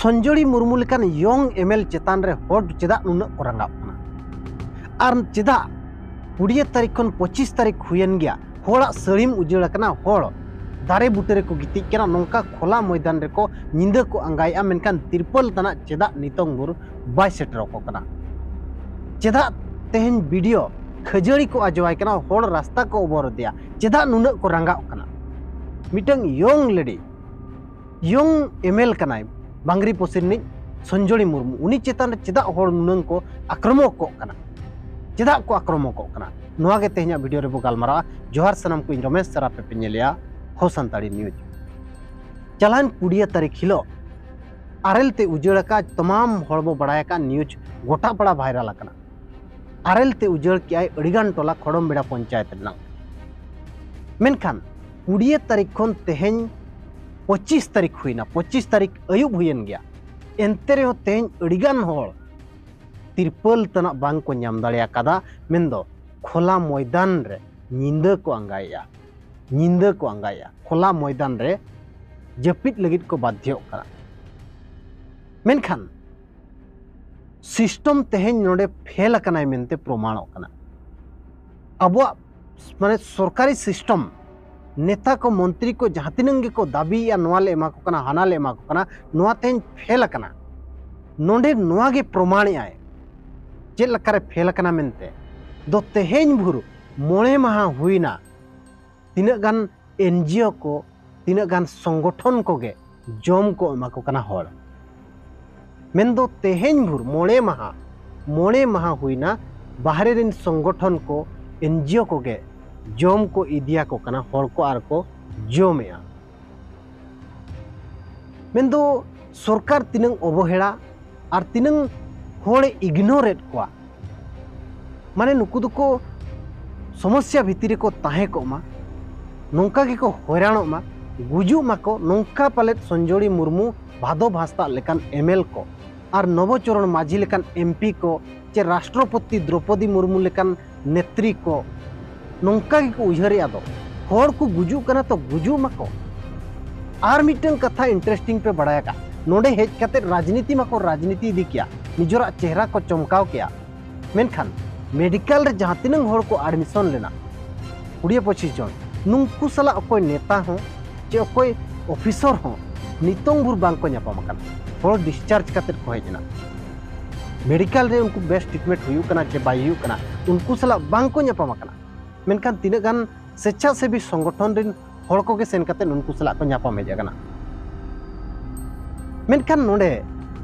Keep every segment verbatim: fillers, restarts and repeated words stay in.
ᱥᱚᱧᱡᱚᱲᱤ ᱢᱩᱨᱢᱩ ᱞᱮᱠᱟᱱ ᱭᱚᱝ ᱮᱢᱮᱞ ᱪᱮᱛᱟᱱ ᱨᱮ ᱦᱚᱲ ᱪᱮᱫᱟᱜ ᱱᱩᱱᱟᱹᱜ ᱠᱚ ᱨᱟᱸᱜᱟᱣᱜ ᱠᱟᱱᱟ? ᱟᱨ ᱪᱮᱫᱟᱜ ᱠᱩᱲᱤᱭᱟᱹ ᱛᱟᱹᱨᱤᱠᱷ ᱠᱷᱚᱱ ᱯᱚᱸᱪᱤᱥ ᱛᱟᱹᱨᱤᱠᱷ ᱦᱩᱭᱮᱱ ᱜᱮᱭᱟ, ᱦᱚᱲᱟᱜ ᱥᱟᱹᱲᱤᱢ ᱩᱡᱟᱹᱲ ᱟᱠᱟᱱᱟ, ᱦᱚᱲ ᱫᱟᱨᱮ ᱵᱩᱴᱟᱹ ᱨᱮᱠᱚ ᱜᱤᱛᱤᱡ ᱠᱟᱱᱟ, ᱱᱚᱝᱠᱟ ᱠᱷᱚᱞᱟ ᱢᱚᱭᱫᱟᱱ ᱨᱮᱠᱚ ᱧᱤᱫᱟᱹ ᱠᱚ ᱟᱸᱜᱟᱭᱮᱫᱼᱟ, ᱢᱮᱱᱠᱷᱟᱱ ᱛᱤᱨᱯᱚᱞ ᱛᱟᱱᱟᱜ ᱪᱮᱫᱟᱜ ᱱᱤᱛᱚᱝ ᱵᱷᱳᱨ ᱵᱟᱭ ᱥᱮᱴᱮᱨ ᱟᱠᱚ ᱠᱟᱱᱟ? ᱪᱮᱫᱟᱜ ᱛᱮᱦᱮᱧ ᱵᱤ ᱰᱤ ᱳ ᱠᱷᱟᱹᱡᱟᱹᱲᱤ ᱠᱚ ᱟᱡᱚᱣᱟᱭ ᱠᱟᱱᱟ, ᱦᱚᱲ ᱨᱟᱥᱛᱟ ᱠᱚ ᱚᱵᱚᱨᱚᱫᱮᱭᱟ? ᱪᱮᱫᱟᱜ ᱱᱩᱱᱟᱹᱜ ᱠᱚ ᱨᱟᱸᱜᱟᱜ ᱠᱟᱱᱟ? ᱢᱤᱫᱴᱟᱝ ᱭᱚᱝ ᱞᱮᱰᱤ, ᱭᱚᱝ ᱮᱢᱮᱞ ᱠᱟᱱᱟᱭ ᱵᱟᱝᱨᱤ ᱯᱚᱥᱤ ᱨᱤᱱᱤᱡ ᱥᱚᱧᱡᱚᱲᱤ ᱢᱩᱨᱢᱩ, ᱩᱱᱤ ᱪᱮᱛᱟᱱ ᱨᱮ ᱪᱮᱫᱟᱜ ᱦᱚᱲ ᱱᱩᱱᱟᱹᱝ ᱠᱚ ᱟᱠᱨᱚᱢᱚᱠᱚᱜ ᱠᱟᱱᱟ? ᱪᱮᱫᱟᱜ ᱠᱚ ᱟᱠᱨᱚᱢᱚᱠᱚᱜ ᱠᱟᱱᱟ? ᱱᱚᱣᱟ ᱜᱮ ᱛᱮᱦᱮᱧᱟᱜ ᱵᱷᱤᱰᱤᱭᱳ ᱨᱮᱵᱚ ᱜᱟᱞᱢᱟᱨᱟᱣᱟ᱾ ᱡᱚᱦᱟᱨ ᱥᱟᱱᱟᱢ ᱠᱚ, ᱤᱧ ᱨᱚᱢᱮᱥ ᱥᱟᱨ, ᱟᱯᱮ ᱯᱮ ᱧᱮᱞᱮᱜᱼᱟ ᱦᱚ ᱥᱟᱱᱛᱟᱲᱤ ᱱᱤᱭᱩᱡᱽ᱾ ᱪᱟᱞᱟᱣᱮᱱ ᱠᱩᱲᱤᱭᱟᱹ ᱛᱟᱹᱨᱤᱠᱷ ᱦᱤᱞᱳᱜ ᱟᱨᱮᱞ ᱛᱮ ᱩᱡᱟᱹᱲ ᱟᱠᱟᱫ, ᱛᱟᱢᱟᱢ ᱦᱚᱲ ᱵᱚ ᱵᱟᱲᱟᱭ ᱟᱠᱟᱫ, ᱱᱤᱭᱩᱡᱽ ᱜᱚᱴᱟ ᱯᱟᱲᱟ ᱵᱷᱟᱭᱨᱟᱞ ᱟᱠᱟᱱᱟ᱾ ᱟᱨᱮᱞ ᱛᱮ ᱩᱡᱟᱹᱲ ᱠᱮᱜᱼᱟᱭ ᱟᱹᱰᱤᱜᱟᱱ ᱴᱚᱞᱟ ᱠᱷᱚᱲᱚᱢ ᱵᱮᱲᱟ ᱯᱚᱧᱪᱟᱭᱮᱛ ᱨᱮᱱᱟᱜ᱾ ᱢᱮᱱᱠᱷᱟᱱ ᱠᱩᱲᱤᱭᱟᱹ ᱛᱟᱹᱨᱤᱠᱷ ᱠᱷᱚᱱ ᱛᱮᱦᱮᱧ ᱯᱚᱸᱪᱤᱥ ᱛᱟᱹᱨᱤᱠᱷ ᱦᱩᱭᱱᱟ, ᱯᱚᱸᱪᱤᱥ ᱛᱟᱹᱨᱤᱠᱷ ᱟᱹᱭᱩᱵ ᱦᱩᱭᱮᱱ ᱜᱮᱭᱟ, ᱮᱱᱛᱮ ᱨᱮᱦᱚᱸ ᱛᱮᱦᱮᱧ ᱟᱹᱰᱤᱜᱟᱱ ᱦᱚᱲ ᱛᱤᱨᱯᱟᱹᱞ ᱛᱟᱱᱟᱜ ᱵᱟᱝ ᱠᱚ ᱧᱟᱢ ᱫᱟᱲᱮ ᱟᱠᱟᱫᱟ᱾ ᱢᱮᱱᱫᱚ ᱠᱷᱚᱞᱟ ᱢᱚᱭᱫᱟᱱ ᱨᱮ ᱧᱤᱫᱟᱹ ᱠᱚ ᱟᱸᱜᱟᱭᱮᱜᱼᱟ, ᱧᱤᱫᱟᱹ ᱠᱚ ᱟᱸᱜᱟᱭᱮᱜᱼᱟ, ᱠᱷᱚᱞᱟ ᱢᱚᱭᱫᱟᱱ ᱨᱮ ᱡᱟᱹᱯᱤᱫ ᱞᱟᱹᱜᱤᱫ ᱠᱚ ᱵᱟᱫᱽᱫᱷᱚᱜ ᱠᱟᱱᱟ᱾ ᱢᱮᱱᱠᱷᱟᱱ ᱥᱤᱥᱴᱚᱢ ᱛᱮᱦᱮᱧ ᱱᱚᱰᱮ ᱯᱷᱮᱞ ᱟᱠᱟᱱᱟᱭ ᱢᱮᱱᱛᱮ ᱯᱨᱚᱢᱟᱬᱚᱜ ᱠᱟᱱᱟ᱾ ᱟᱵᱚᱣᱟᱜ ᱢᱟᱱᱮ ᱥᱚᱨᱠᱟᱨᱤ ᱥᱤᱥᱴᱚᱢ, ᱱᱮᱛᱟ ᱠᱚ, ᱢᱚᱱᱛᱨᱤ ᱠᱚ ᱡᱟᱦᱟᱸ ᱛᱤᱱᱟᱹᱝ ᱜᱮᱠᱚ ᱫᱟᱹᱵᱤᱭᱮᱜᱼᱟ, ᱱᱚᱣᱟ ᱞᱮ ᱮᱢᱟ ᱠᱚ ᱠᱟᱱᱟ, ᱦᱟᱱᱟ ᱞᱮ ᱮᱢᱟ ᱠᱚ ᱠᱟᱱᱟ, ᱱᱚᱣᱟ ᱛᱮᱦᱮᱧ ᱯᱷᱮᱞ ᱟᱠᱟᱱᱟ᱾ ᱱᱚᱰᱮ ᱱᱚᱣᱟ ᱜᱮ ᱯᱨᱚᱢᱟᱬᱮᱜᱼᱟᱭ ᱪᱮᱫ ᱞᱮᱠᱟᱨᱮ ᱯᱷᱮᱞ ᱟᱠᱟᱱᱟ ᱢᱮᱱᱛᱮ᱾ ᱫᱚ ᱛᱮᱦᱮᱧ ᱵᱷᱳᱨ ᱢᱚᱬᱮ ᱢᱟᱦᱟ ᱦᱩᱭᱱᱟ, ᱛᱤᱱᱟᱹᱜ ᱜᱟᱱ ᱮᱱ ᱡᱤ ᱳ ᱠᱚ, ᱛᱤᱱᱟᱹᱜ ᱜᱟᱱ ᱥᱚᱝᱜᱚᱴᱷᱚᱱ ᱠᱚᱜᱮ ᱡᱚᱢ ᱠᱚ ᱮᱢᱟ ᱠᱚ ᱠᱟᱱᱟ ᱦᱚᱲ᱾ ᱢᱮᱱᱫᱚ ᱛᱮᱦᱮᱧ ᱵᱷᱳᱨ ᱢᱚᱬᱮ ᱢᱟᱦᱟ, ᱢᱚᱬᱮ ᱢᱟᱦᱟ ᱦᱩᱭᱱᱟ, ᱵᱟᱦᱨᱮ ᱨᱮᱱ ᱥᱚᱝᱜᱚᱴᱷᱚᱱ ᱠᱚ, ᱮᱱ ᱡᱤ ᱳ ᱠᱚᱜᱮ ᱡᱚᱢ ᱠᱚ ᱤᱫᱤᱭᱟᱠᱚ ᱠᱟᱱᱟ ᱦᱚᱲ ᱠᱚ ᱟᱨ ᱠᱚ ᱡᱚᱢᱮᱜᱼᱟ᱾ ᱢᱮᱱᱫᱚ ᱥᱚᱨᱠᱟᱨ ᱛᱤᱱᱟᱹᱝ ᱚᱵᱚᱦᱮᱲᱟ ᱟᱨ ᱛᱤᱱᱟᱹᱝ ᱦᱚᱲᱮ ᱤᱜᱱᱳᱨ ᱮᱫ ᱠᱚᱣᱟ᱾ ᱢᱟᱱᱮ ᱱᱩᱠᱩ ᱫᱚᱠᱚ ᱥᱚᱢᱚᱥᱥᱟ ᱵᱷᱤᱛᱤᱨ ᱨᱮᱠᱚ ᱛᱟᱦᱮᱸ ᱠᱚᱜ ᱢᱟ, ᱱᱚᱝᱠᱟ ᱜᱮᱠᱚ ᱦᱚᱭᱨᱟᱱᱚᱜ ᱢᱟ, ᱜᱩᱡᱩᱜ ᱢᱟᱠᱚ, ᱱᱚᱝᱠᱟ ᱯᱟᱞᱮᱫ ᱥᱚᱧᱡᱚᱲᱤ ᱢᱩᱨᱢᱩ, ᱵᱷᱟᱫᱚ ᱦᱟᱸᱥᱫᱟᱜ ᱞᱮᱠᱟᱱ ᱮᱢ ᱮᱞ ᱠᱚ ᱟᱨ ᱱᱚᱵᱚᱪᱚᱨᱚᱬ ᱢᱟᱹᱡᱷᱤ ᱞᱮᱠᱟᱱ ᱮᱢ ᱯᱤ ᱠᱚ ᱪᱮ ᱨᱟᱥᱴᱨᱚᱯᱚᱛᱤ ᱫᱨᱚᱯᱚᱫᱤ ᱢᱩᱨᱢᱩ ᱞᱮᱠᱟᱱ ᱱᱮᱛᱨᱤ ᱠᱚ ᱱᱚᱝᱠᱟ ᱜᱮᱠᱚ ᱩᱭᱦᱟᱹᱨᱮᱜᱼᱟ ᱫᱚ, ᱦᱚᱲ ᱠᱚ ᱜᱩᱡᱩᱜ ᱠᱟᱱᱟ ᱛᱚ ᱜᱩᱡᱩᱜ ᱢᱟᱠᱚ᱾ ᱟᱨ ᱢᱤᱫᱴᱟᱝ ᱠᱟᱛᱷᱟ ᱤᱱᱴᱟᱨᱮᱥᱴᱤᱝ ᱯᱮ ᱵᱟᱲᱟᱭ ᱟᱠᱟᱫ, ᱱᱚᱰᱮ ᱦᱮᱡ ᱠᱟᱛᱮ ᱨᱟᱡᱽᱱᱤᱛᱤ ᱢᱟᱠᱚ ᱨᱟᱡᱽᱱᱤᱛᱤ ᱤᱫᱤ ᱠᱮᱭᱟ, ᱱᱤᱡᱮᱨᱟᱜ ᱪᱮᱦᱨᱟ ᱠᱚ ᱪᱚᱢᱠᱟᱣ ᱠᱮᱭᱟ, ᱢᱮᱱᱠᱷᱟᱱ ᱢᱮᱰᱤᱠᱮᱞ ᱨᱮ ᱡᱟᱦᱟᱸ ᱛᱤᱱᱟᱹᱝ ᱦᱚᱲ ᱠᱚ ᱟᱰᱢᱤᱥᱚᱱ ᱞᱮᱱᱟ, ᱠᱩᱲᱤ ᱯᱚᱸᱪᱤᱥ ᱡᱚᱱ, ᱱᱩᱝᱠᱩ ᱥᱟᱞᱟᱜ ᱚᱠᱚᱭ ᱱᱮᱛᱟ ᱦᱚᱸ ᱪᱮ ᱚᱠᱚᱭ ᱚᱯᱷᱤᱥᱚᱨ ᱦᱚᱸ ᱱᱤᱛᱚᱝ ᱵᱷᱳᱨ ᱵᱟᱝ ᱠᱚ ᱧᱟᱯᱟᱢ ᱟᱠᱟᱱᱟ᱾ ᱦᱚᱲ ᱰᱤᱥᱪᱟᱨᱡᱽ ᱠᱟᱛᱮ ᱠᱚ ᱦᱮᱡ ᱮᱱᱟ᱾ ᱢᱮᱰᱤᱠᱮᱞ ᱨᱮ ᱩᱱᱠᱩ ᱵᱮᱥ ᱴᱨᱤᱴᱢᱮᱱᱴ ᱦᱩᱭᱩᱜ ᱠᱟᱱᱟ ᱪᱮ ᱵᱟᱭ ᱦᱩᱭᱩᱜ ᱠᱟᱱᱟ, ᱩᱱᱠᱩ ᱥᱟᱞᱟᱜ ᱵᱟᱝ ᱠᱚ ᱧᱟᱯᱟᱢ ᱟᱠᱟᱱᱟ᱾ ᱢᱮᱱᱠᱷᱟᱱ ᱛᱤᱱᱟᱹᱜ ᱜᱟᱱ ᱥᱮᱪᱪᱷᱟᱥᱮᱵᱤ ᱥᱚᱝᱜᱚᱴᱷᱚᱱ ᱨᱮᱱ ᱦᱚᱲ ᱠᱚᱜᱮ ᱥᱮᱱ ᱠᱟᱛᱮ ᱩᱱᱠᱩ ᱥᱟᱞᱟᱜ ᱠᱚ ᱧᱟᱯᱟᱢ ᱦᱮᱡ ᱟᱠᱟᱱᱟ᱾ ᱢᱮᱱᱠᱷᱟᱱ ᱱᱚᱰᱮ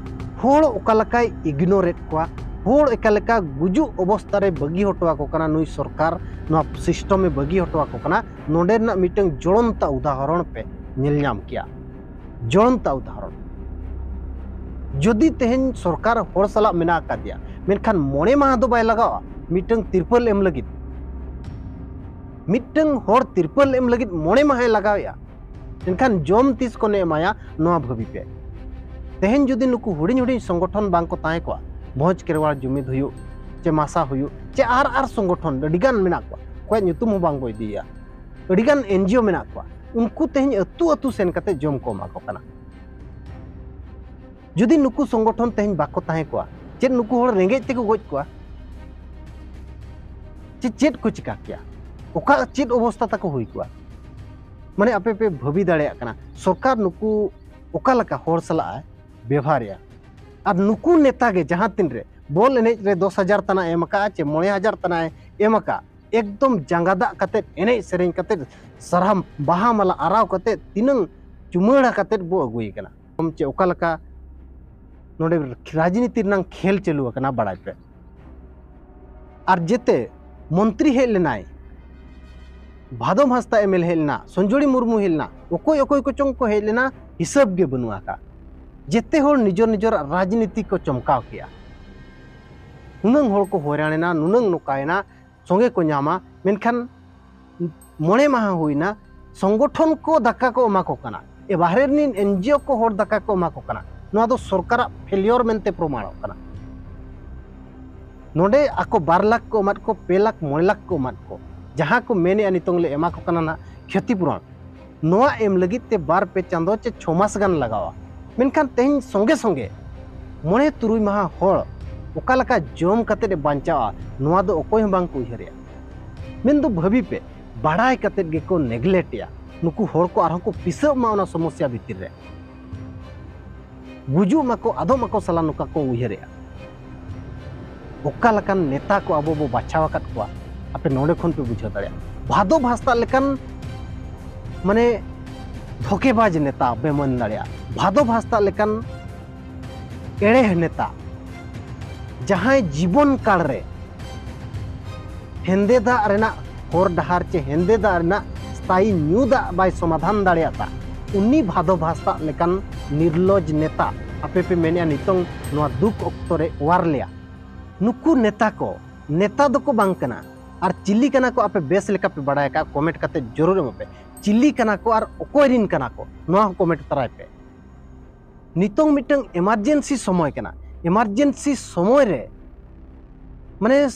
ᱦᱚᱲ ᱚᱠᱟ ᱞᱮᱠᱟᱭ ᱤᱜᱱᱳᱨᱮᱫ ᱠᱚᱣᱟ, ᱦᱚᱲ ᱚᱠᱟ ᱞᱮᱠᱟ ᱜᱩᱡᱩᱜ ᱚᱵᱚᱥᱛᱟ ᱨᱮ ᱵᱟᱹᱜᱤ ᱦᱚᱴᱚ ᱟᱠᱚ ᱠᱟᱱᱟ ᱱᱩᱭ ᱥᱚᱨᱠᱟᱨ, ᱱᱚᱣᱟ ᱥᱤᱥᱴᱚᱢᱮ ᱵᱟᱹᱜᱤ ᱦᱚᱴᱚ ᱟᱠᱚ ᱠᱟᱱᱟ, ᱱᱚᱰᱮ ᱨᱮᱱᱟᱜ ᱢᱤᱫᱴᱟᱝ ᱡᱚᱲᱚᱱᱛᱟ ᱩᱫᱟᱦᱚᱨᱚᱱ ᱯᱮ ᱧᱮᱞ ᱧᱟᱢ ᱠᱮᱭᱟ᱾ ᱡᱚᱲᱚᱱᱛᱟ ᱩᱫᱟᱦᱚᱨᱚᱱ, ᱡᱩᱫᱤ ᱛᱮᱦᱮᱧ ᱥᱚᱨᱠᱟᱨ ᱦᱚᱲ ᱥᱟᱞᱟᱜ ᱢᱮᱱᱟᱜ ᱟᱠᱟᱫᱮᱭᱟ, ᱢᱮᱱᱠᱷᱟᱱ ᱢᱚᱬᱮ ᱢᱟᱦᱟ ᱫᱚ ᱵᱟᱭ ᱞᱟᱜᱟᱣᱟ ᱢᱤᱫᱴᱟᱝ ᱛᱤᱨᱯᱟᱹᱞ ᱮᱢ ᱞᱟᱹᱜᱤᱫ᱾ ᱢᱤᱫᱴᱟᱝ ᱦᱚᱲ ᱛᱤᱨᱯᱟᱹᱞ ᱮᱢ ᱞᱟᱹᱜᱤᱫ ᱢᱚᱬᱮ ᱢᱟᱦᱟᱭ ᱞᱟᱜᱟᱣᱮᱫᱼᱟ, ᱮᱱᱠᱷᱟᱱ ᱡᱚᱢ ᱛᱤᱥ ᱠᱚᱱᱮ ᱮᱢᱟᱭᱟ, ᱱᱚᱣᱟ ᱵᱷᱟᱹᱵᱤ ᱯᱮ᱾ ᱛᱮᱦᱮᱧ ᱡᱩᱫᱤ ᱱᱩᱠᱩ ᱦᱩᱰᱤᱧ ᱦᱩᱰᱤᱧ ᱥᱚᱝᱜᱚᱴᱷᱚᱱ ᱵᱟᱝ ᱠᱚ ᱛᱟᱦᱮᱸ ᱠᱚᱜᱼᱟ, ᱵᱷᱚᱸᱡᱽ ᱠᱮᱨᱣᱟᱲ ᱡᱩᱢᱤᱫ ᱦᱩᱭᱩᱜ ᱪᱮ ᱢᱟᱥᱟ ᱦᱩᱭᱩᱜ ᱪᱮ ᱟᱨ ᱟᱨ ᱥᱚᱝᱜᱚᱴᱷᱚᱱ ᱟᱹᱰᱤᱜᱟᱱ ᱢᱮᱱᱟᱜ ᱠᱚᱣᱟ, ᱚᱠᱚᱭᱟᱜ ᱧᱩᱛᱩᱢ ᱦᱚᱸ ᱵᱟᱝ ᱵᱚ ᱤᱫᱤᱭᱟ, ᱟᱹᱰᱤᱜᱟᱱ ᱮᱱᱡᱤᱳ ᱢᱮᱱᱟᱜ ᱠᱚᱣᱟ, ᱩᱱᱠᱩ ᱛᱮᱦᱮᱧ ᱟᱹᱛᱩ ᱟᱹᱛᱩ ᱥᱮᱱ ᱠᱟᱛᱮ ᱡᱚᱢ ᱠᱚ ᱮᱢᱟ ᱠᱚ ᱠᱟᱱᱟ᱾ ᱡᱩᱫᱤ ᱱᱩᱠᱩ ᱥᱚᱝᱜᱚᱴᱷᱚᱱ ᱛᱮᱦᱮᱧ ᱵᱟᱠᱚ ᱛᱟᱦᱮᱸ ᱠᱚᱜᱼᱟ, ᱪᱮᱫ ᱱᱩᱠᱩ ᱦᱚᱲ ᱨᱮᱸᱜᱮᱡ ᱛᱮᱠᱚ ᱜᱚᱡ ᱠᱚᱣᱟ? ᱪᱮ ᱪᱮᱫ ᱠᱚ ᱪᱤᱠᱟ ᱠᱮᱭᱟ? ᱚᱠᱟ ᱪᱮᱫ ᱚᱵᱚᱥᱛᱟ ᱛᱟᱠᱚ ᱦᱩᱭ ᱠᱚᱜᱼᱟ? ᱢᱟᱱᱮ ᱟᱯᱮ ᱯᱮ ᱵᱷᱟᱹᱵᱤ ᱫᱟᱲᱮᱭᱟᱜ ᱠᱟᱱᱟ ᱥᱚᱨᱠᱟᱨ ᱱᱩᱠᱩ ᱚᱠᱟ ᱞᱮᱠᱟ ᱦᱚᱲ ᱥᱟᱞᱟᱜ ᱮ ᱵᱮᱵᱷᱟᱨᱮᱜᱼᱟ? ᱟᱨ ᱱᱩᱠᱩ ᱱᱮᱛᱟ ᱜᱮ ᱡᱟᱦᱟᱸ ᱛᱤᱱ ᱨᱮ ᱵᱚᱞ ᱮᱱᱮᱡ ᱨᱮ ᱫᱚᱥ ᱦᱟᱡᱟᱨ ᱛᱟᱱᱟ ᱮᱢ ᱟᱠᱟᱫᱼᱟ ᱪᱮ ᱢᱚᱬᱮ ᱦᱟᱡᱟᱨ ᱛᱟᱱᱟ ᱮᱢ ᱟᱠᱟᱫᱼᱟ, ᱮᱠᱫᱚᱢ ᱡᱟᱸᱜᱟ ᱫᱟᱜ ᱠᱟᱛᱮᱫ, ᱮᱱᱮᱡ ᱥᱮᱨᱮᱧ ᱠᱟᱛᱮᱫ, ᱥᱟᱨᱦᱟ ᱵᱟᱦᱟ ᱢᱟᱞᱟ ᱟᱨᱟᱣ ᱠᱟᱛᱮᱫ, ᱛᱤᱱᱟᱹᱝ ᱪᱩᱢᱟᱹᱲᱟ ᱠᱟᱛᱮᱫ ᱵᱚ ᱟᱹᱜᱩᱭᱮ ᱠᱟᱱᱟ᱾ ᱪᱮ ᱚᱠᱟ ᱞᱮᱠᱟ ᱱᱚᱰᱮ ᱨᱟᱡᱽᱱᱤᱛᱤ ᱨᱮᱱᱟᱝ ᱠᱷᱮᱞ ᱪᱟᱹᱞᱩ ᱟᱠᱟᱱᱟ, ᱵᱟᱲᱟᱭ ᱯᱮ᱾ ᱟᱨ ᱡᱮᱛᱮ ᱢᱚᱱᱛᱨᱤ ᱦᱮᱡ ᱞᱮᱱᱟᱭ, ᱵᱷᱟᱫᱚᱢ ᱦᱟᱸᱥᱫᱟ ᱮᱢᱮᱞᱮ ᱦᱮᱡ ᱞᱮᱱᱟ, ᱥᱚᱧᱡᱚᱲᱤ ᱢᱩᱨᱢᱩ ᱦᱮᱡ ᱞᱮᱱᱟ, ᱚᱠᱚᱭ ᱚᱠᱚᱭ ᱠᱚᱪᱚᱝ ᱠᱚ ᱦᱮᱡ ᱞᱮᱱᱟ, ᱦᱤᱥᱟᱹᱵ ᱜᱮ ᱵᱟᱹᱱᱩᱜ ᱟᱠᱟᱫ᱾ ᱡᱮᱛᱮ ᱦᱚᱲ ᱱᱤᱡᱚᱨ ᱱᱤᱡᱚᱨᱟᱜ ᱨᱟᱡᱽᱱᱤᱛᱤ ᱠᱚ ᱪᱚᱢᱠᱟᱣ ᱠᱮᱜᱼᱟ᱾ ᱱᱩᱱᱟᱹᱝ ᱦᱚᱲ ᱠᱚ ᱦᱚᱭᱨᱟᱱᱮᱱᱟ, ᱱᱩᱱᱟᱹᱝ ᱱᱚᱝᱠᱟᱭᱮᱱᱟ, ᱥᱚᱸᱜᱮ ᱠᱚ ᱧᱟᱢᱟ, ᱢᱮᱱᱠᱷᱟᱱ ᱢᱚᱬᱮ ᱢᱟᱦᱟ ᱦᱩᱭᱱᱟ, ᱥᱚᱝᱜᱚᱴᱷᱚᱱ ᱠᱚ ᱫᱟᱠᱟ ᱠᱚ ᱮᱢᱟ ᱠᱚ ᱠᱟᱱᱟ, ᱮ, ᱵᱟᱦᱨᱮ ᱨᱤᱱ ᱮᱱᱡᱤᱳ ᱠᱚ ᱦᱚᱲ ᱫᱟᱠᱟ ᱠᱚ ᱮᱢᱟ ᱠᱚ ᱠᱟᱱᱟ᱾ ᱱᱚᱣᱟ ᱫᱚ ᱥᱚᱨᱠᱟᱨᱟᱜ ᱯᱷᱮᱞᱤᱭᱚᱨ ᱢᱮᱱᱛᱮ ᱯᱨᱚᱢᱟᱬᱚᱜ ᱠᱟᱱᱟ᱾ ᱱᱚᱰᱮ ᱟᱠᱚ ᱵᱟᱨ ᱞᱟᱠᱷ ᱠᱚ ᱮᱢᱟᱫ ᱠᱚ, ᱯᱮ ᱞᱟᱠᱷ, ᱢᱚᱬᱮ ᱞᱟᱠᱷ ᱠᱚ ᱮᱢᱟᱫ ᱠᱚ, ᱡᱟᱦᱟᱸ ᱠᱚ ᱢᱮᱱᱮᱜᱼᱟ ᱱᱤᱛᱚᱝ ᱞᱮ ᱮᱢᱟ ᱠᱚ ᱠᱟᱱᱟ ᱱᱟᱜ ᱠᱷᱚᱛᱤᱯᱩᱨᱚᱱ, ᱱᱚᱣᱟ ᱮᱢ ᱞᱟᱹᱜᱤᱫ ᱛᱮ ᱵᱟᱨ ᱯᱮ ᱪᱟᱸᱫᱚ ᱪᱮ ᱪᱷᱚ ᱢᱟᱥ ᱜᱟᱱ ᱞᱟᱜᱟᱣᱟ᱾ ᱢᱮᱱᱠᱷᱟᱱ ᱛᱮᱦᱮᱧ ᱥᱚᱸᱜᱮ ᱥᱚᱸᱜᱮ ᱢᱚᱬᱮ ᱛᱩᱨᱩᱭ ᱢᱟᱦᱟ ᱦᱚᱲ ᱚᱠᱟ ᱞᱮᱠᱟ ᱡᱚᱢ ᱠᱟᱛᱮᱫ ᱮ ᱵᱟᱧᱪᱟᱣᱟ, ᱱᱚᱣᱟ ᱫᱚ ᱚᱠᱚᱭ ᱦᱚᱸ ᱵᱟᱝ ᱠᱚ ᱩᱭᱦᱟᱹᱨᱮᱜᱼᱟ᱾ ᱢᱮᱱᱫᱚ ᱵᱷᱟᱹᱵᱤ ᱯᱮ, ᱵᱟᱲᱟᱭ ᱠᱟᱛᱮᱫ ᱜᱮᱠᱚ neglect ᱮᱜᱼᱟ᱾ ᱱᱩᱠᱩ ᱦᱚᱲ ᱠᱚ ᱟᱨᱦᱚᱸ ᱠᱚ ᱯᱤᱥᱟᱹᱜ ᱢᱟ ᱚᱱᱟ ᱥᱚᱢᱚᱥᱥᱟ ᱵᱷᱤᱛᱤᱨ ᱨᱮ, ᱜᱩᱡᱩᱜ ᱢᱟᱠᱚ, ᱟᱫᱚᱜ ᱢᱟᱠᱚ ᱥᱟᱞᱟ, ᱱᱚᱝᱠᱟ ᱠᱚ ᱩᱭᱦᱟᱹᱨᱮᱜᱼᱟ᱾ ᱚᱠᱟ ᱞᱮᱠᱟᱱ ᱱᱮᱛᱟ ᱠᱚ ᱟᱵᱚ ᱵᱚ ᱵᱟᱪᱷᱟᱣ ᱟᱠᱟᱫ ᱠᱚᱣᱟ, ᱟᱯᱮ ᱱᱚᱰᱮ ᱠᱷᱚᱱ ᱯᱮ ᱵᱩᱡᱷᱟᱹᱣ ᱫᱟᱲᱮᱭᱟᱜᱼᱟ᱾ ᱵᱷᱟᱫᱚᱵ ᱦᱟᱸᱥᱫᱟ ᱞᱮᱠᱟᱱ, ᱢᱟᱱᱮ, ᱫᱷᱳᱠᱮᱵᱟᱡᱽ ᱱᱮᱛᱟ ᱯᱮ ᱢᱮᱱ ᱫᱟᱲᱮᱭᱟᱜᱼᱟ᱾ ᱵᱷᱟᱫᱚᱵ ᱦᱟᱸᱥᱫᱟ ᱞᱮᱠᱟᱱ ᱮᱲᱮ ᱱᱮᱛᱟ, ᱡᱟᱦᱟᱸᱭ ᱡᱤᱵᱚᱱ ᱠᱟᱞ ᱨᱮ ᱦᱮᱸᱫᱮ ᱫᱟᱜ ᱨᱮᱱᱟᱜ ᱦᱚᱨ ᱰᱟᱦᱟᱨ ᱪᱮ ᱦᱮᱸᱫᱮ ᱫᱟᱜ ᱨᱮᱱᱟᱜ ᱥᱛᱷᱟᱭᱤ ᱧᱩ ᱫᱟᱜ ᱵᱟᱭ ᱥᱚᱢᱟᱫᱷᱟᱱ ᱫᱟᱲᱮᱭᱟᱜᱼᱟ, ᱩᱱᱤ ᱵᱷᱟᱫᱚᱵ ᱦᱟᱸᱥᱫᱟ ᱞᱮᱠᱟᱱ ᱱᱤᱨᱞᱚᱡᱽ ᱱᱮᱛᱟ ᱟᱯᱮ ᱯᱮ ᱢᱮᱱᱮᱜᱼᱟ ᱱᱤᱛᱚᱝ ᱱᱚᱣᱟ ᱫᱩᱠ ᱚᱠᱛᱚ ᱨᱮ ᱚᱣᱟᱨ ᱞᱮᱭᱟ᱾ ᱱᱩᱠᱩ ᱱᱮᱛᱟ ᱠᱚ ᱱᱮᱛᱟ ᱫᱚᱠᱚ ᱵᱟᱝ ᱠᱟᱱᱟ᱾ ᱟᱨ ᱪᱤᱞᱤ ᱠᱟᱱᱟ ᱠᱚ ᱟᱯᱮ ᱵᱮᱥ ᱞᱮᱠᱟ ᱯᱮ ᱵᱟᱲᱟᱭ ᱟᱠᱟᱫ, comment ᱠᱟᱛᱮ ᱡᱚᱨᱩᱨ ᱮᱢᱚᱜ ᱯᱮ᱾ ᱪᱤᱞᱤ ᱠᱟᱱᱟ ᱠᱚ ᱟᱨ ᱚᱠᱚᱭ ᱨᱤᱱ ᱠᱟᱱᱟ ᱠᱚ, ᱱᱚᱣᱟ ᱦᱚᱸ comment ᱛᱟᱨᱟᱭ ᱯᱮ᱾ ᱱᱤᱛᱚᱝ ᱢᱤᱫᱴᱟᱝ emergency ᱥᱚᱢᱚᱭ ᱠᱟᱱᱟ᱾ Emergency ᱥᱚᱢᱚᱭ ᱨᱮ, ᱢᱟᱱᱮ,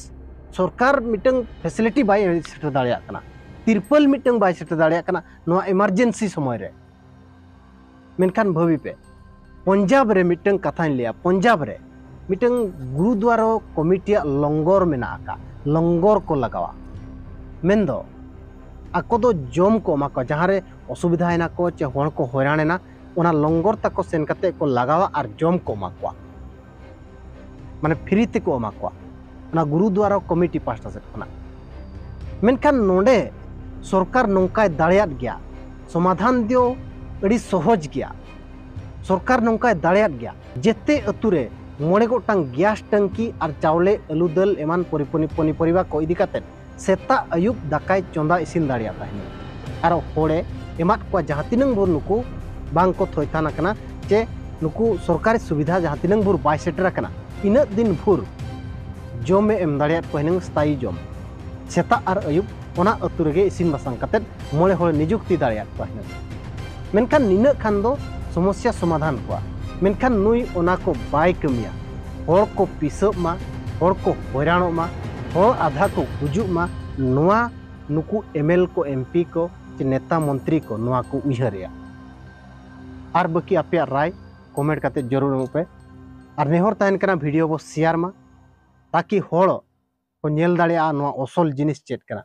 ᱥᱚᱨᱠᱟᱨ ᱢᱤᱫᱴᱟᱝ facility ᱵᱟᱭ ᱥᱮᱴᱮᱨ ᱫᱟᱲᱮᱭᱟᱜ ᱠᱟᱱᱟ, ᱛᱤᱨᱯᱟᱹᱞ ᱢᱤᱫᱴᱟᱝ ᱵᱟᱭ ᱥᱮᱴᱮᱨ ᱫᱟᱲᱮᱭᱟᱜ ᱠᱟᱱᱟ ᱱᱚᱣᱟ emergency ᱥᱚᱢᱚᱭ ᱨᱮ᱾ ᱢᱮᱱᱠᱷᱟᱱ ᱵᱷᱟᱹᱵᱤ ᱯᱮ, ᱯᱚᱧᱡᱟᱵᱽ ᱨᱮ ᱢᱤᱫᱴᱟᱝ ᱠᱟᱛᱷᱟᱧ ᱞᱟᱹᱭᱟ, ᱯᱚᱧᱡᱟᱵᱽ ᱨᱮ ᱢᱤᱫᱴᱟᱝ ᱜᱩᱨᱩᱫᱩᱣᱟᱨᱟ ᱠᱚᱢᱤᱴᱤᱭᱟᱜ ᱞᱚᱝᱜᱚᱨ ᱢᱮᱱᱟᱜ ᱟᱠᱟᱫ, ᱞᱚᱝᱜᱚᱨ ᱠᱚ ᱞᱟᱜᱟᱣᱟ᱾ ᱢᱮᱱᱫᱚ ᱟᱠᱚ ᱫᱚ ᱡᱚᱢ ᱠᱚ ᱮᱢᱟ ᱠᱚᱣᱟ, ᱡᱟᱦᱟᱸ ᱨᱮ ᱚᱥᱩᱵᱤᱫᱷᱟ ᱮᱱᱟ ᱠᱚ ᱪᱮ ᱦᱚᱲ ᱠᱚ ᱦᱚᱭᱨᱟᱱ ᱮᱱᱟ, ᱚᱱᱟ ᱞᱚᱝᱜᱚᱨ ᱛᱟᱠᱚ ᱥᱮᱱ ᱠᱟᱛᱮ ᱠᱚ ᱞᱟᱜᱟᱣᱟ ᱟᱨ ᱡᱚᱢ ᱠᱚ ᱮᱢᱟ ᱠᱚᱣᱟ, ᱢᱟᱱᱮ free ᱛᱮᱠᱚ ᱮᱢᱟ ᱠᱚᱣᱟ ᱚᱱᱟ ᱜᱩᱨᱩᱫᱩᱣᱟᱨᱟ ᱠᱚᱢᱤᱴᱤ ᱯᱟᱦᱴᱟ ᱥᱮᱫ ᱠᱷᱚᱱᱟᱜ᱾ ᱢᱮᱱᱠᱷᱟᱱ ᱱᱚᱰᱮ ᱥᱚᱨᱠᱟᱨ ᱱᱚᱝᱠᱟᱭ ᱫᱟᱲᱮᱭᱟᱜ ᱜᱮᱭᱟ, ᱥᱚᱢᱟᱫᱷᱟᱱ ᱫᱚ ᱟᱹᱰᱤ ᱥᱚᱦᱚᱡᱽ ᱜᱮᱭᱟ᱾ ᱥᱚᱨᱠᱟᱨ ᱱᱚᱝᱠᱟᱭ ᱫᱟᱲᱮᱭᱟᱜ ᱜᱮᱭᱟ, ᱡᱮᱛᱮ ᱟᱹᱛᱩ ᱨᱮ ᱢᱚᱬᱮ ᱜᱚᱴᱟᱝ gas ᱴᱟᱝᱠᱤ ᱟᱨ ᱪᱟᱣᱞᱮ, ᱟᱹᱞᱩ, ᱫᱟᱹᱞ ᱮᱢᱟᱱ ᱯᱚᱨᱤᱯᱚᱱᱤ-, ᱯᱚᱱᱤᱯᱚᱨᱤᱵᱟ ᱠᱚ ᱤᱫᱤ ᱠᱟᱛᱮᱫ ᱥᱮᱛᱟᱜ ᱟᱹᱭᱩᱵ ᱫᱟᱠᱟᱭ ᱪᱚᱸᱫᱟ ᱤᱥᱤᱱ ᱫᱟᱲᱮᱭᱟᱜ ᱛᱟᱦᱮᱱᱟ᱾ ᱟᱨ ᱦᱚᱲᱮ ᱮᱢᱟᱫ ᱠᱚᱣᱟ ᱡᱟᱦᱟᱸ ᱛᱤᱱᱟᱹᱝ ᱵᱷᱳᱨ ᱱᱩᱠᱩ ᱵᱟᱝ ᱠᱚ ᱛᱷᱚᱭᱛᱷᱟᱱ ᱟᱠᱟᱱᱟ ᱪᱮ ᱱᱩᱠᱩ ᱥᱚᱨᱠᱟᱨᱤ ᱥᱩᱵᱤᱫᱷᱟ ᱡᱟᱦᱟᱸ ᱛᱤᱱᱟᱹᱝ ᱵᱷᱳᱨ ᱵᱟᱭ ᱥᱮᱴᱮᱨ ᱟᱠᱟᱱᱟ, ᱤᱱᱟᱹᱜ ᱫᱤᱱ ᱵᱷᱳᱨ ᱡᱚᱢᱮ ᱮᱢ ᱫᱟᱲᱮᱭᱟᱫ ᱠᱚᱣᱟ ᱦᱩᱱᱟᱹᱝ, ᱥᱛᱷᱟᱭᱤ ᱡᱚᱢ᱾ ᱥᱮᱛᱟᱜ ᱟᱨ ᱟᱹᱭᱩᱵ ᱚᱱᱟ ᱟᱹᱛᱩ ᱨᱮᱜᱮ ᱤᱥᱤᱱ ᱵᱟᱥᱟᱝ ᱠᱟᱛᱮᱫ ᱢᱚᱬᱮ ᱦᱚᱲ ᱱᱤᱡᱩᱠᱛᱤ ᱫᱟᱲᱮᱭᱟᱫ ᱠᱚᱣᱟ ᱦᱩᱱᱟᱹᱝ᱾ ᱢᱮᱱᱠᱷᱟᱱ ᱱᱤᱱᱟᱹᱜ ᱠᱷᱟᱱ ᱫᱚ ᱥᱚᱢᱚᱥᱥᱟ ᱥᱚᱢᱟᱫᱷᱟᱱ ᱠᱚᱜᱼᱟ᱾ ᱢᱮᱱᱠᱷᱟᱱ ᱱᱩᱭ ᱚᱱᱟ ᱠᱚ ᱵᱟᱭ ᱠᱟᱹᱢᱤᱭᱟ᱾ ᱦᱚᱲ ᱠᱚ ᱯᱤᱥᱟᱹᱜ ᱢᱟ, ᱦᱚᱲ ᱠᱚ ᱦᱚᱭᱨᱟᱱᱚᱜ ᱢᱟ, ᱦᱚᱲ ᱟᱫᱷᱟ ᱠᱚ ᱜᱩᱡᱩᱜ ᱢᱟ, ᱱᱚᱣᱟ ᱱᱩᱠᱩ MLA ᱠᱚ, MP ᱠᱚ ᱪᱮ ᱱᱮᱛᱟ ᱢᱚᱱᱛᱨᱤ ᱠᱚ ᱱᱚᱣᱟ ᱠᱚ ᱩᱭᱦᱟᱹᱨᱮᱜᱼᱟ᱾ ᱟᱨ ᱵᱟᱹᱠᱤ ᱟᱯᱮᱭᱟᱜ ᱨᱟᱭ ᱠᱚᱢᱮᱱᱴ ᱠᱟᱛᱮ ᱡᱟᱹᱨᱩᱲ ᱮᱢᱚᱜ ᱯᱮ᱾ ᱟᱨ ᱱᱮᱦᱚᱨ ᱛᱟᱦᱮᱱ ᱠᱟᱱᱟ ᱵᱷᱤᱰᱤᱭᱳ ᱵᱚ ᱥᱮᱭᱟᱨ ᱢᱟ, ᱛᱟᱠᱤ ᱦᱚᱲ ᱠᱚ ᱧᱮᱞ ᱫᱟᱲᱮᱭᱟᱜᱼᱟ ᱱᱚᱣᱟ ᱚᱥᱚᱞ ᱡᱤᱱᱤᱥ ᱪᱮᱫ ᱠᱟᱱᱟ᱾